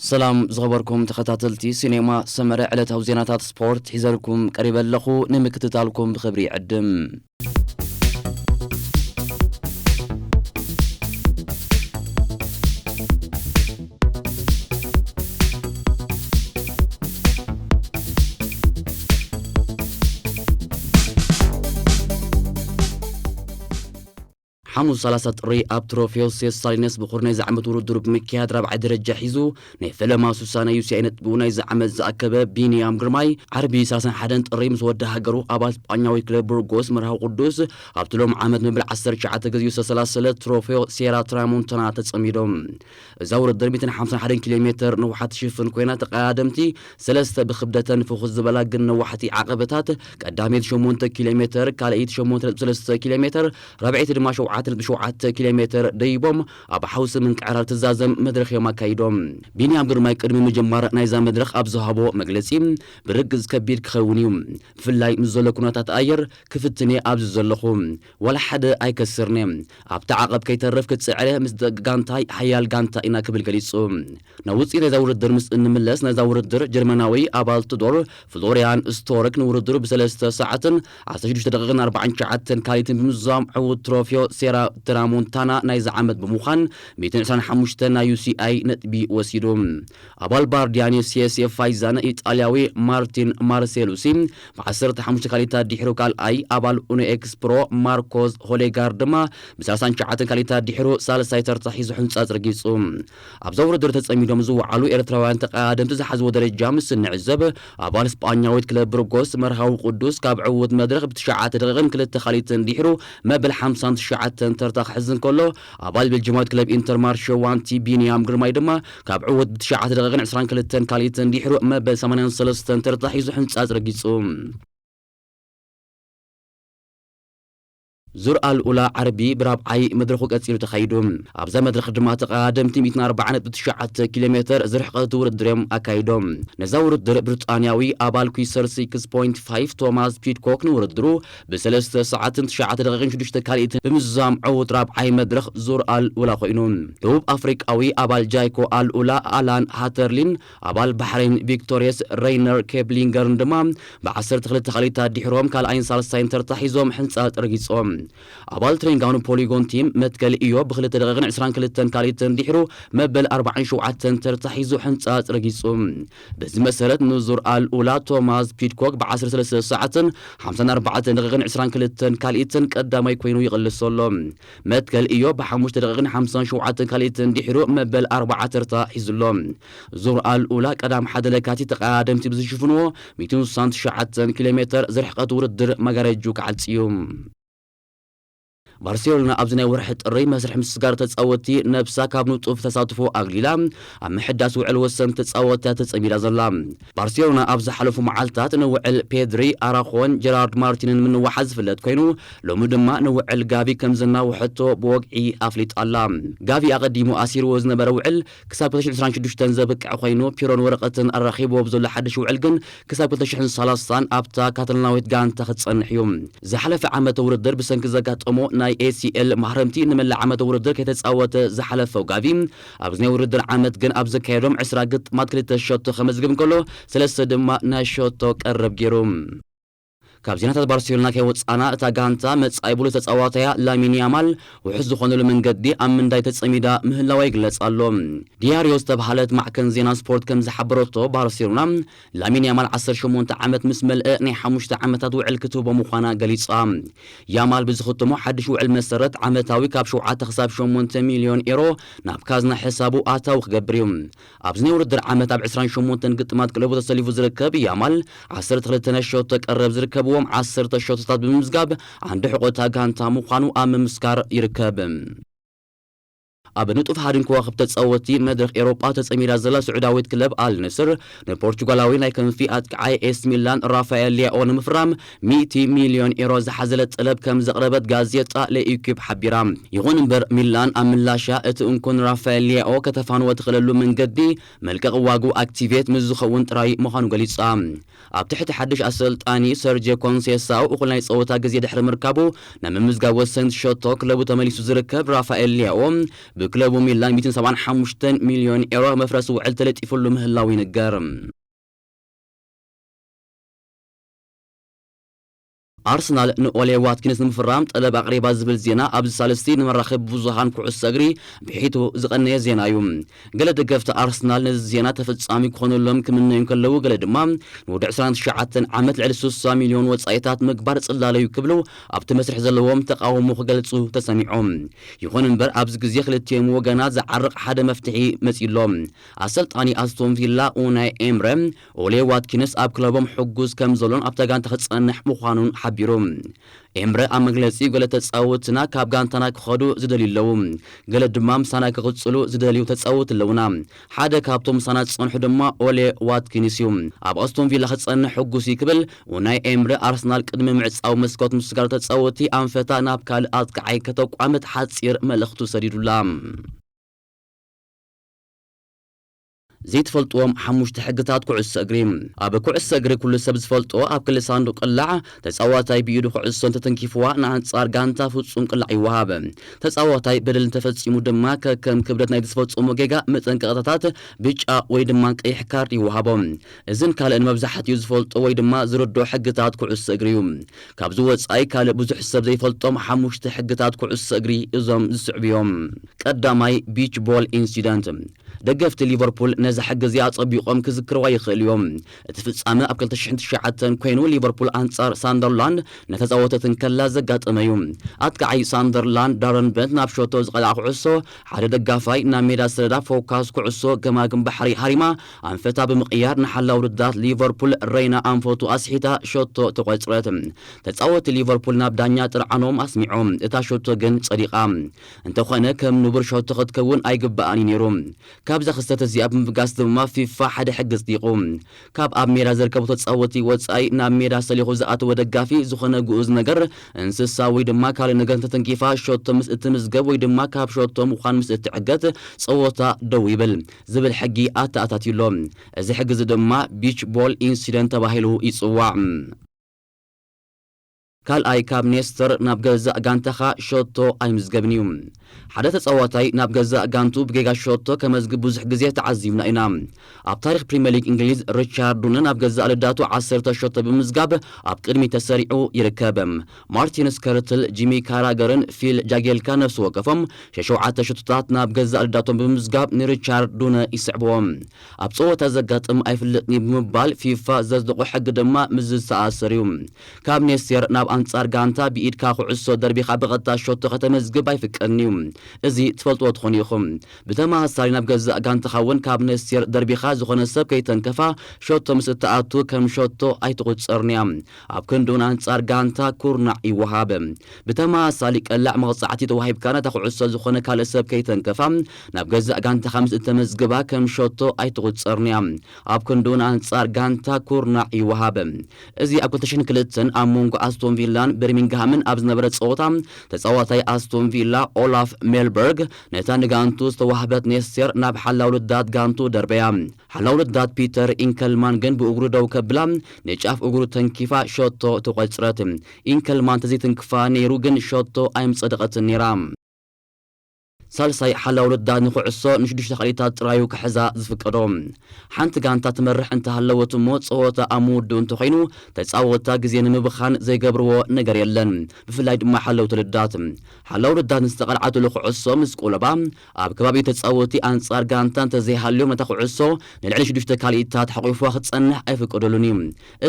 ሰላም ዝኸበርኩም ተኸታተልቲ ሲኔማ ሰመረ፣ ዕለታዊ ዜናታት ስፖርት ሒዘልኩም ቀሪበ ኣለኹ። ንምክትታልኩም ብኽብሪ ይዕድም። ሓሙስ ሰላሳ ጥሪ ኣብ ትሮፌዮ ሴሳሊነስ ብኹር ናይዚ ዓመት ውድድሩ ብምክያድ ራብዓይ ደረጃ ሒዙ ናይ ፈለማ ሱሳ ናይ ዩ ሲ ኣይ ነጥቡ ናይዚ ዓመት ዝኣከበ ቢንያም ግርማይ፣ ዓርቢ ሰላሳን ሓደን ጥሪ ምስ ወዲ ሃገሩ ኣባል ስጳኛዊ ክለብ ቡርጎስ መርሃዊ ቅዱስ ኣብቲ ሎም ዓመት መበል ዓሰርተ ትሽዓተ ግዜኡ ዝተሰላሰለ ትሮፌዮ ሴራ ትራሞንታና ተጸሚዶም። እዛ ውድድር ሚእትን ሓምሳን ሓደን ኪሎ ሜተር ነዋሕቲ ትሽፍን ኮይና፣ ተቐዳደምቲ ሰለስተ ብክብደተን ፍኹስ ዝበላ ግን ነዋሕቲ ዓቐበታት፣ ቀዳመይቲ ሸሞንተ ኪሎ ሜተር፣ ካልኣይቲ ሸሞንተ ነጥቢ ሰለስተ ኪሎ ሜተር፣ ራብዐይቲ ድማ ሸውዓተ ነጥቢ ሸውዓተ ኪሎ ሜተር ደይቦም ኣብ ሓውሲ ምንቅዕራር ትዛዘም መድረኽ እዮም ኣካይዶም። ቢንያም ግርማይ ቅድሚ ምጅማር ናይዛ መድረኽ ኣብ ዝሃቦ መግለጺ፣ ብርግጽ ከቢድ ክኸውን እዩ። ብፍላይ ምስ ዘሎ ኩነታት ኣየር ክፍትን እየ ኣብዚ ዘለኹ። ዋላ ሓደ ኣይከስርን እየ። ኣብቲ ዓቐብ ከይተርፍ ክጽዕር እየ፣ ምስ ደቂ ጋንታይ ሓያል ጋንታ ኢና ክብል ገሊጹ። ናብ ውጽኢት ናይዛ ውድድር ምስ እንምለስ፣ ናይዛ ውድድር ጀርመናዊ ኣባል ቱዶር ፍሎሪያን ስቶርክ ንውድድሩ ብሰለስተ ሰዓትን ዓሰርተ ሽዱሽተ ደቂቕን ኣርባዓን ትሽዓተን ካሊትን ብምዝዛም ዕዉት ትሮፊዮ ሴራ ትራሞንታና ናይዚ ዓመት ብምዃን ሚእትን ዕስራን ሓሙሽተን ናይ ዩ ሲ ኣይ ነጥቢ ወሲዱ። ኣባል ባርዲያኒ ሴሴ ፋይዛን ኢጣልያዊ ማርቲን ማርሴሉሲ ብዓሰርተ ሓሙሽተ ካሊታት ድሕሩ ካልኣይ፣ ኣባል ኡኖ ኤክስፕሮ ማርኮዝ ሆሌጋር ድማ ብሰላሳን ትሽዓተን ካሊታት ድሕሩ ሳልሳይ ተርታ ሒዙ ሕንጻጽ ረጊጹ። ኣብዛ ውድድር ተጸሚዶም ዝወዓሉ ኤርትራውያን ተቐዳደምቲ ዝሓዝዎ ደረጃ ምስ እንዕዘብ፣ ኣባል ስጳኛዊት ክለብ ብርጎስ መርሃዊ ቅዱስ ካብ ዕዉት መድረኽ ብትሽዓተ ደቂቕን ክልተ ካሊትን ድሕሩ መበል ሓምሳን ትሽዓተን ተርታ ክሕዝ እንከሎ፣ ኣባል ቤልጅማዊት ክለብ ኢንተርማርሸ ዋንቲ ቢንያም ግርማይ ድማ ካብ ዕዉት ብትሽዓተ ደቂቕን ዕስራን ክልተን ካሊትን ድሕሩ መበል ሰማንያን ሰለስተን ተርታ ሒዙ ሕንጻጽ ረጊጹ። ዙር ኣልኡላ ዓርቢ ብራብዓይ መድረኹ ቀጺሉ ተኻይዱ። ኣብዛ መድረኽ ድማ ተቐዳደምቲ ሚእትን ኣርባዓን ነጥቢ ትሽዓተ ኪሎ ሜተር ዝርሕቐት ውድድር እዮም ኣካይዶም። ነዛ ውድድር ብሪጣንያዊ ኣባል ኲሰር ሲክስ ፖይንት ፋይቭ ቶማስ ፒድኮክ ንውድድሩ ብሰለስተ ሰዓትን ትሽዓተ ደቂቕን ሽዱሽተ ካልኢትን ብምዝዛም ዕዉት ራብዓይ መድረኽ ዙር ኣልኡላ ኮይኑ። ደቡብ ኣፍሪቃዊ ኣባል ጃይኮ ኣልኡላ ኣላን ሃተርሊን ኣባል ባሕሬን ቪክቶርየስ ረይነር ኬፕሊንገርን ድማ ብዓሰርተ ክልተ ካልኢታት ድሕሮም ካልኣይን ሳልሳይን ተርታ ሒዞም ሕንጻጽ ረጊጾም። ኣባል ትሬንጋኑ ፖሊጎን ቲም መትከል ኢዮ ብክልተ ደቂቕን ዕስራን ክልተን ካልኢትን ድሕሩ መበል ኣርባዓን ሸውዓተን ተርታ ሒዙ ሕንጻጽ ረጊጹ። በዚ መሰረት ንዙር ኣልኡላ ቶማስ ፒድኮክ ብዓሰርተ ሰለስተ ሰዓትን ሓምሳን ኣርባዕተን ደቂቕን ዕስራን ክልተን ካልኢትን ቀዳማይ ኮይኑ ይቕልስ ኣሎ። መትከል ኢዮ ብሓሙሽተ ደቂቕን ሓምሳን ሸውዓተን ካልኢትን ድሕሩ መበል ኣርባዓ ተርታ ሒዙ ኣሎ። ዙር ኣልኡላ ቀዳም ሓደ ለካቲት ተቐዳደምቲ ብዝሽፍንዎ ሚእትን ስሳን ትሽዓተን ኪሎ ሜተር ዝርሕቐት ውድድር መጋረጁ ክዓጽ እዩ። ባርሴሎና ኣብዚ ናይ ወርሒ ጥሪ መስርሕ ምስጋር ተጻወትቲ ነብሳ ካብ ንጡፍ ተሳትፎ ኣግሊላ ኣብ ምሕዳስ ውዕል ወሰንቲ ተጻወትታ ተጸሚዳ ዘላ። ባርሴሎና ኣብ ዝሓለፉ መዓልታት ንውዕል ፔድሪ፣ ኣራኾን ጀራርድ ማርቲንን ምንዋሓ ዝፍለጥ ኮይኑ፣ ሎሚ ድማ ንውዕል ጋቪ ከም ዘናውሐቶ ብወግዒ ኣፍሊጣ ኣላ። ጋቪ ኣቐዲሙ ኣሲርዎ ዝነበረ ውዕል ክሳብ ክልተ ሽሕን ዕስራን ሽዱሽተን ዘብቅዕ ኮይኑ፣ ፒሮን ወረቐትን ኣራኺቡ ብዘሎ ሓድሽ ውዕል ግን ክሳብ ክልተ ሽሕን ሰላሳን ኣብታ ካታላናዊት ጋንታ ክጸንሕ እዩ። ዝሓለፈ ዓመተ ውድድር ብሰንኪ ዘጋጠሞ ናይ ኤ ሲ ኤል ማህረምቲ ንመላእ ዓመተ ውድድር ከይተጻወተ ዝሓለፈው ጋቪ፣ ኣብዚ ናይ ውድድር ዓመት ግን ኣብ ዘካየዶም ዕስራ ግጥማት ክልተ ሸቶ ከመዝግብ እንከሎ፣ ሰለስተ ድማ ናይ ሸቶ ቀረብ ገይሩ። ካብ ዜናታት ባርሴሎና ከይወጻና፣ እታ ጋንታ መጻኢ ብሉጽ ተጻዋታያ ላሚን ያማል ውሑስ ዝኾነሉ መንገዲ ኣብ ምንዳይ ተጸሚዳ ምህላዋ ይግለጽ ኣሎ። ዲያርዮ ዝተባህለት ማዕከን ዜና ስፖርት ከም ዝሓበረቶ፣ ባርሴሎና ላሚን ያማል ዓሰርተ ሸሞንተ ዓመት ምስ መልአ ናይ ሓሙሽተ ዓመታት ውዕል ክትህቦ ምዃና ገሊጻ። ያማል ብዝኽተሞ ሓድሽ ውዕል መሰረት ዓመታዊ ካብ ሸውዓተ ክሳብ ሸሞንተ ሚልዮን ኤሮ ናብ ካዝና ሕሳቡ ኣታዊ ክገብር እዩ። ኣብዚ ናይ ውድድር ዓመት ኣብ ዕስራን ሸሞንተን ግጥማት ክለቡ ተሰሊፉ ዝርከብ ያማል፣ ዓሰርተ ክልተ ናይ ሸቶ ቀረብ ዝርከብዎም ዓሰርተ ሸቶታት ብምምዝጋብ ዓንዲ ሕቖ እታ ጋንታ ምዃኑ ኣብ ምምስካር ይርከብ። ኣብ ንጡፍ ሃዲን ከዋኽብቲ ተጻወትቲ መድረኽ ኤሮጳ ተጸሚዳ ዘላ ስዑዳዊት ክለብ ኣል ንስር ንፖርቹጋላዊ ናይ ክንፊ ኣጥቃዓይ ኤስ ሚላን ራፋኤል ሊያኦ ንምፍራም ሚእቲ ሚልዮን ኤሮ ዝሓዘለ ጠለብ ከም ዘቕረበት ጋዜጣ ለኢኪፕ ሓቢራ። ይኹን እምበር፣ ሚላን ኣብ ምላሻ እቲ እንኮ ንራፋኤል ሊያኦ ከተፋንዎ ትኽእለሉ መንገዲ መልቀቕ ዋግኡ ኣክቲቬት ምስ ዝኸውን ጥራይ ምዃኑ ገሊጻ። ኣብ ትሕቲ ሓድሽ ኣሰልጣኒ ሰርጀ ኮንሴሳው እኹል ናይ ጸወታ ግዜ ድሕሪ ምርካቡ፣ ናብ ምምዝጋብ ወሰንቲ ሸቶ ክለቡ ተመሊሱ ዝርከብ ራፋኤል ሊያኦ ብክለቡ ሚላን ሚእትን ሰብዓን ሓሙሽተን ሚልዮን ኤሮ መፍረሲ ውዕል ተለጢፍሉ ምህላው ይንገር። ኣርሰናል ንኦሌ ዋትኪንስ ንምፍራም ጠለብ ኣቕሪባ ዝብል ዜና ኣብዚ ሳልስቲ ንመራኸቢ ብዙሃን ኩዕሶ እግሪ ብሒቱ ዝቐነየ ዜና እዩ። ገለ ደገፍቲ ኣርሰናል ነዚ ዜና ተፈጻሚ ክኾነሎም ክምነዩ እንከለዉ፣ ገለ ድማ ንወዲ ዕስራን ትሽዓተን ዓመት ልዕሊ ስሳ ሚልዮን ወጻኢታት ምግባር ጽላለ እዩ ክብሉ ኣብቲ መስርሕ ዘለዎም ተቃውሞ ክገልጹ ተሰሚዖም። ይኹን እምበር ኣብዚ ግዜ ክልቲኦም ወገናት ዝዓርቕ ሓደ መፍትሒ መጺኡ ኣሎ። ኣሰልጣኒ ኣስቶን ቪላ ኡናይ ኤምረ ኦሌ ዋትኪንስ ኣብ ክለቦም ሕጉዝ ከም ዘሎን ኣብታ ጋንታ ክጸንሕ ምዃኑን ሓቢሩ። ኤምረ ኣብ መግለጺ፣ ገለ ተጻወትና ካብ ጋንታና ክኸዱ ዝደልዩ ኣለዉ፣ ገለ ድማ ምሳና ክቕጽሉ ዝደልዩ ተጻወት ኣለዉና። ሓደ ካብቶም ምሳና ዝጸንሑ ድማ ኦሌ ዋትኪንስ እዩ። ኣብ ኣስቶን ቪላ ክጸንሕ ሕጉስ እዩ ክብል ኡናይ ኤምረ ኣርሰናል ቅድሚ ምዕጻው መስኮት ምስ ጋር ተጻወቲ ኣንፈታ ናብ ካልእ ኣጥቃዓይ ከተቋምት ሓጺር መልእኽቱ ሰዲዱላ። ዘይትፈልጥዎም ሓሙሽተ ሕግታት ኩዕሶ እግሪ። ኣብ ኩዕሶ እግሪ ኩሉ ሰብ ዝፈልጦ ኣብ ክሊ ሳንዱቕ ቅላዕ ተጻዋታይ ብኢዱ ኩዕሶ እንተተንኪፍዋ ንኣንጻር ጋንታ ፍጹም ቅላዕ ይወሃብ። ተጻዋታይ በደል እንተፈጺሙ ድማ ከከም ክብደት ናይ ዝፈጸሞ ጌጋ መጠንቀቕታታት ብጫ ወይ ድማ ቀይሕ ካርድ ይወሃቦ። እዝን ካልእን መብዛሕትኡ ዝፈልጦ ወይ ድማ ዝርድኦ ሕግታት ኩዕሶ እግሪ እዩ። ካብዚ ወጻኢ ካልእ ብዙሕ ሰብ ዘይፈልጦም ሓሙሽተ ሕግታት ኩዕሶ እግሪ እዞም ዝስዕቡ እዮም። ቀዳማይ፣ ቢች ቦል ኢንሲደንት። ደገፍቲ ሊቨርፑል ነዛ ሕጊ እዚኣ ኣጸቢቖም ክዝክርዋ ይኽእሉ እዮም። እቲ ፍጻመ ኣብ ክልተ ሽሕን ትሽዓተን ኮይኑ ሊቨርፑል ኣንጻር ሳንደርላንድ እናተጻወተት እንከላ ዘጋጠመ እዩ። ኣጥቃዓይ ሳንደርላንድ ዳረን በንት ናብ ሸቶ ዝቐልዓ ኩዕሶ ሓደ ደጋፋይ ናብ ሜዳ ዝሰደዳ ፎካስ ኩዕሶ ገማግም ባሕሪ ሃሪማ ኣንፈታ ብምቕያር ንሓላው ውድዳት ሊቨርፑል ረይና ኣንፈቱ ኣስሒታ ሸቶ ተቖጽረት። ተጻወቲ ሊቨርፑል ናብ ዳኛ ጥርዓኖም ኣስሚዖም፣ እታ ሸቶ ግን ጸዲቓ። እንተኾነ ከም ንቡር ሸቶ ክትከውን ኣይግባኣን እዩ ነይሩ። ካብዛ ክስተት እዚኣ ብምብጋስ ድማ ፊፋ ሓደ ሕጊ ኣጽዲቑ። ካብ ኣብ ሜዳ ዝርከቡ ተጻወቲ ወጻኢ ናብ ሜዳ ሰሊኹ ዝኣተወ ደጋፊ ዝኾነ ግኡዝ ነገር፣ እንስሳ ወይ ድማ ካልእ ነገር እንተተንኪፋ ሸቶ ምስ እትምዝገብ ወይ ድማ ካብ ሸቶ ምዃን ምስ እትዕገት ጸወታ ደው ይብል ዝብል ሕጊ ኣተኣታትዩ ኣሎ። እዚ ሕጊ እዚ ድማ ቢች ቦል ኢንሲደንት ተባሂሉ ይጽዋዕ። ካልኣይ፣ ካብ ኔስተር ናብ ገዛእ ጋንታኻ ሸቶ ኣይምዝገብን እዩ። ሓደ ተጻዋታይ ናብ ገዛእ ጋንቱ ብጌጋ ሸቶ ከመዝግብ ብዙሕ ግዜ ተዓዚብና ኢና። ኣብ ታሪኽ ፕሪምየር ሊግ እንግሊዝ ሪቻርድ ዱነ ናብ ገዛእ ልዳቱ ዓሰርተ ሸቶ ብምዝጋብ ኣብ ቅድሚት ተሰሪዑ ይርከብ። ማርቲን ስከርትል፣ ጂሚ ካራገርን ፊል ጃጌልካ ነፍሲ ወከፎም ሸሸውዓተ ሸቶታት ናብ ገዛእ ልዳቶም ብምዝጋብ ንሪቻርድ ዱነ ይስዕብዎም። ኣብ ጸወታ ዘጋጥም ኣይፍለጥን እዩ ብምባል ፊፋ ዘጽደቖ ሕጊ ድማ ምስዚ ዝተኣሳሰር እዩ። ካብ ኔስቴር ናብ ኣንጻር ጋንታ ብኢድካ ኩዕሶ ደርቢኻ ብቐጥታ ሸቶ ከተመዝግብ ኣይፍቀድን እዩ። እዚ ትፈልጥዎ ትኾኑ ኢኹም። ብተመሳሳሊ ናብ ገዛእ ጋንታኻ እውን ካብ ኔስቴር ደርቢኻ ዝኾነ ሰብ ከይተንከፋ ሸቶ ምስ እትኣቱ ከም ሸቶ ኣይትቑጸርን እያ። ኣብ ክንድኡ ንኣንጻር ጋንታ ኩርናዕ ይወሃብ። ብተመሳሳሊ ቀላዕ መቕጻዕቲ ተዋሂብካ ነታ ኩዕሶ ዝኾነ ካልእ ሰብ ከይተንከፋ ናብ ገዛእ ጋንታኻ ምስ እተመዝግባ ከም ሸቶ ኣይትቑጸርን እያ። ኣብ ክንድኡ ንኣንጻር ጋንታ ኩርናዕ ይወሃብ። እዚ ኣብ ክልተ ሽሕን ክልተን ኣብ መንጎ ኣስቶን ቪላን በርሚንግሃምን ኣብ ዝነበረ ጸወታ ተጻዋታይ ኣስቶን ቪላ ኦላፍ ሜልበርግ ነታ ንጋንቱ ዝተዋህበት ኔስቴር ናብ ሓላው ልዳት ጋንቱ ደርበያ። ሓላው ልዳት ፒተር ኢንከልማን ግን ብእግሩ ደው ከብላ ንጫፍ እግሩ ተንኪፋ ሸቶ ተቖጽረት። ኢንከልማን ተዘይትንክፋ ነይሩ ግን ሸቶ ኣይምጸደቐትን ነይራ። ሳልሳይ፣ ሓላው ልዳት ንኹዕሶ ንሽዱሽተ ካልኢታት ጥራዩ ክሕዛ ዝፍቀዶ። ሓንቲ ጋንታ ትመርሕ እንተሃለወት እሞ ጸወታ ኣብ ምውድኡ እንተኾይኑ ተጻወታ ግዜ ንምብኻን ዘይገብርዎ ነገር የለን። ብፍላይ ድማ ሓለውቲ ልዳት። ሓላው ልዳት ንዝተቐልዓትሉ ኩዕሶ ምስ ቆለባ ኣብ ከባቢ ተጻወቲ ኣንጻር ጋንታ እንተዘይሃልዮም ነታ ኩዕሶ ንልዕሊ ሽዱሽተ ካልኢታት ሓቑፍዋ ክትጸንሕ ኣይፍቀደሉን እዩ።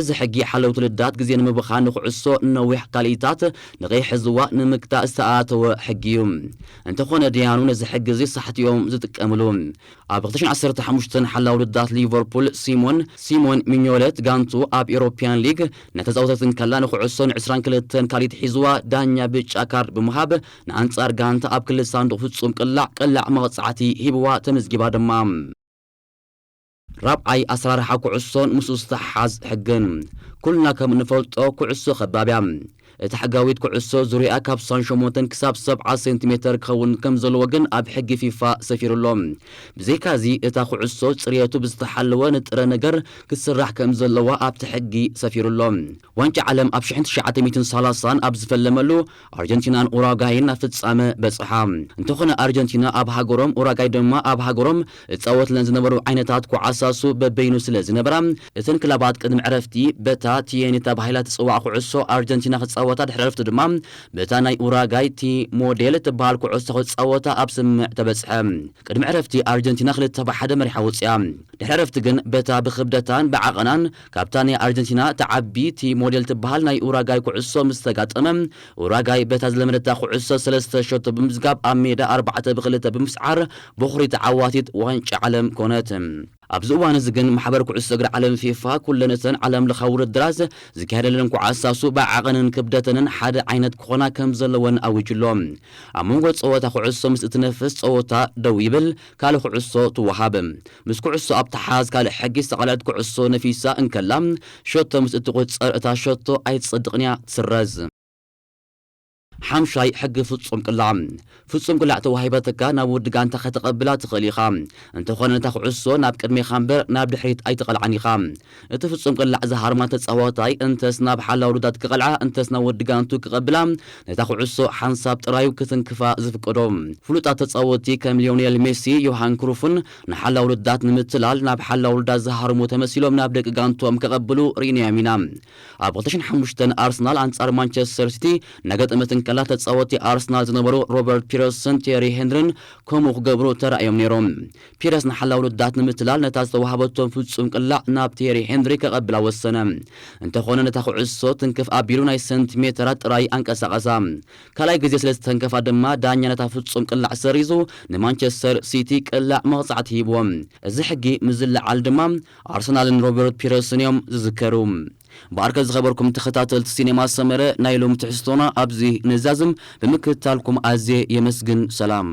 እዚ ሕጊ ሓለውቲ ልዳት ግዜ ንምብኻን ንኩዕሶ ነዊሕ ካልኢታት ንኸይሕዝዋ ንምግታእ ዝተኣተወ ሕጊ እዩ። እንተኾነ ደያኑ ነዚ ሕጊ እዚ ሳሕቲ እዮም ዝጥቀምሉ። ኣብ ክልተ ሽሕን ዓሰርተ ሓሙሽተን ሓላው ልዳት ሊቨርፑል ሲሞን ሲሞን ሚኞለት ጋንቱ ኣብ ኤሮፕያን ሊግ እናተጻወተት እንከላ ንኩዕሶ ንዕስራን ክልተን ካልኢት ሒዝዋ ዳኛ ብጫ ካርድ ብምሃብ ንኣንጻር ጋንታ ኣብ ክሊ ሳንዱቕ ፍጹም ቅላዕ ቀላዕ መቕጻዕቲ ሂብዋ ተመዝጊባ ድማ። ራብዓይ፣ ኣሰራርሓ ኩዕሶን ምስኡ ዝተሓሓዝ ሕግን። ኩልና ከም እንፈልጦ ኩዕሶ ከባብ እያ። እታ ሕጋዊት ኩዕሶ ዙርያኣ ካብ ስሳን ሸሞንተን ክሳብ ሰብዓ ሴንቲሜተር ክኸውን ከም ዘለዎ ግን ኣብ ሕጊ ፊፋ ሰፊሩ ኣሎ። ብዘይካዚ፣ እታ ኩዕሶ ጽርየቱ ብዝተሓለወ ንጥረ ነገር ክትስራሕ ከም ዘለዋ ኣብቲ ሕጊ ሰፊሩ ኣሎ። ዋንጫ ዓለም ኣብ ሽሕን ትሽዓተ ሚእትን ሰላሳን ኣብ ዝፈለመሉ፣ ኣርጀንቲናን ኡራጋይን ናብ ፍጻመ በጽሓ። እንተኾነ፣ ኣርጀንቲና ኣብ ሃገሮም፣ ኡራጋይ ድማ ኣብ ሃገሮም እጻወትለን ዝነበሩ ዓይነታት ኩዓሳሱ በበይኑ ስለ ዝነበራ፣ እተን ክለባት ቅድሚ ዕረፍቲ በታ ቲየኒ ተባሂላ ትጽዋዕ ኩዕሶ ኣርጀንቲና ክጻወታ፣ ድሕሪ ዕረፍቲ ድማ በታ ናይ ኡራጋይ ቲ ሞዴል እትበሃል ኩዕሶ ክጻወታ ኣብ ስምምዕ ተበጽሐ። ቅድሚ ዕረፍቲ ኣርጀንቲና ክልተ ብ ሓደ መሪሓ ወጺኣ። ድሕሪ ዕረፍቲ ግን በታ ብክብደታን ብዓቐናን ካብታ ናይ ኣርጀንቲና ትዓቢ ቲ ሞዴል ትበሃል ናይ ኡራጋይ ኩዕሶ ምስ ተጋጠመ፣ ኡራጋይ በታ ዝለመደታ ኩዕሶ ሰለስተ ሸቶ ብምዝጋብ ኣብ ሜዳ ኣርባዕተ ብ ክልተ ብምስዓር፣ በኹሪ ተዓዋቲት ዋንጫ ዓለም ኮነት። ኣብዚ እዋን እዚ ግን ማሕበር ኩዕሶ እግሪ ዓለም ፊፋ ኩለን እተን ዓለም ለኻዊ ውድድራት ዝካየደለን ኩዓሳሱ ብዓቐንን ክብደተንን ሓደ ዓይነት ክኾና ከም ዘለወን ኣዊጁ ኣሎ። ኣብ መንጎ ጸወታ ኩዕሶ ምስ እትነፍስ ጸወታ ደው ይብል፣ ካልእ ኩዕሶ ትወሃብ። ምስ ኩዕሶ ኣብ ተሓዝ ካልእ ሕጊ ዝተቐልዐት ኩዕሶ ነፊሳ እንከላ፣ ሸቶ ምስ እትቑጸር እታ ሸቶ ኣይትጸድቕን እያ፣ ትስረዝ። ሓምሻይ፣ ሕጊ ፍጹም ቅላዕ። ፍጹም ቅላዕ ተዋሂባትካ ናብ ወዲ ጋንታ ከተቐብላ ትኽእል ኢኻ። እንተኾነ ነታ ኩዕሶ ናብ ቅድሜኻ እምበር ናብ ድሕሪት ኣይትቐልዓን ኢኻ። እቲ ፍጹም ቅላዕ ዝሃርማ ተጻዋታይ እንተስ ናብ ሓላው ውሉዳት ክቐልዓ እንተስ ናብ ወዲ ጋንቱ ክቐብላ ነታ ኩዕሶ ሓንሳብ ጥራዩ ክትንክፋ ዝፍቀዶ። ፍሉጣት ተጻወትቲ ከም ሊዮኔል ሜሲ፣ ዮሃን ክሩፍን ንሓላው ውሉዳት ንምትላል ናብ ሓላው ውሉዳት ዝሃርሙ ተመሲሎም ናብ ደቂ ጋንቶም ከቐብሉ ርኢናዮም ኢና። ኣብ ክልተ ሽሕን ሓሙሽተን ኣርሰናል ኣንጻር ማንቸስተር ሲቲ እናገጠመት እንከላ ተጻወትቲ ኣርሰናል ዝነበሩ ሮበርት ፒረስን ቴሪ ሄንሪን ከምኡ ክገብሩ ተራእዮም ነይሮም። ፒረስ ንሓላው ውሉዳት ንምትላል ነታ ዝተዋህበቶም ፍጹም ቅላዕ ናብ ቴሪ ሄንሪ ከቐብላ ወሰነ። እንተኾነ ነታ ኩዕሶ ትንክፍ ኣቢሉ ናይ ሰንቲሜተራት ጥራይ ኣንቀሳቐሳ። ካልኣይ ግዜ ስለ ዝተንከፋ ድማ ዳኛ ነታ ፍጹም ቅላዕ ሰሪዙ ንማንቸስተር ሲቲ ቅላዕ መቕጻዕቲ ሂብዎም። እዚ ሕጊ ምስ ዝለዓል ድማ ኣርሰናልን ሮበርት ፒረስን እዮም ዝዝከሩ። ብኣርከ ዝኸበርኩም ተኸታተልቲ ሲኔማ ሰመረ፣ ናይ ሎሚ ትሕዝቶና ኣብዚ ነዛዝም። ብምክትታልኩም ኣዝየ የመስግን። ሰላም።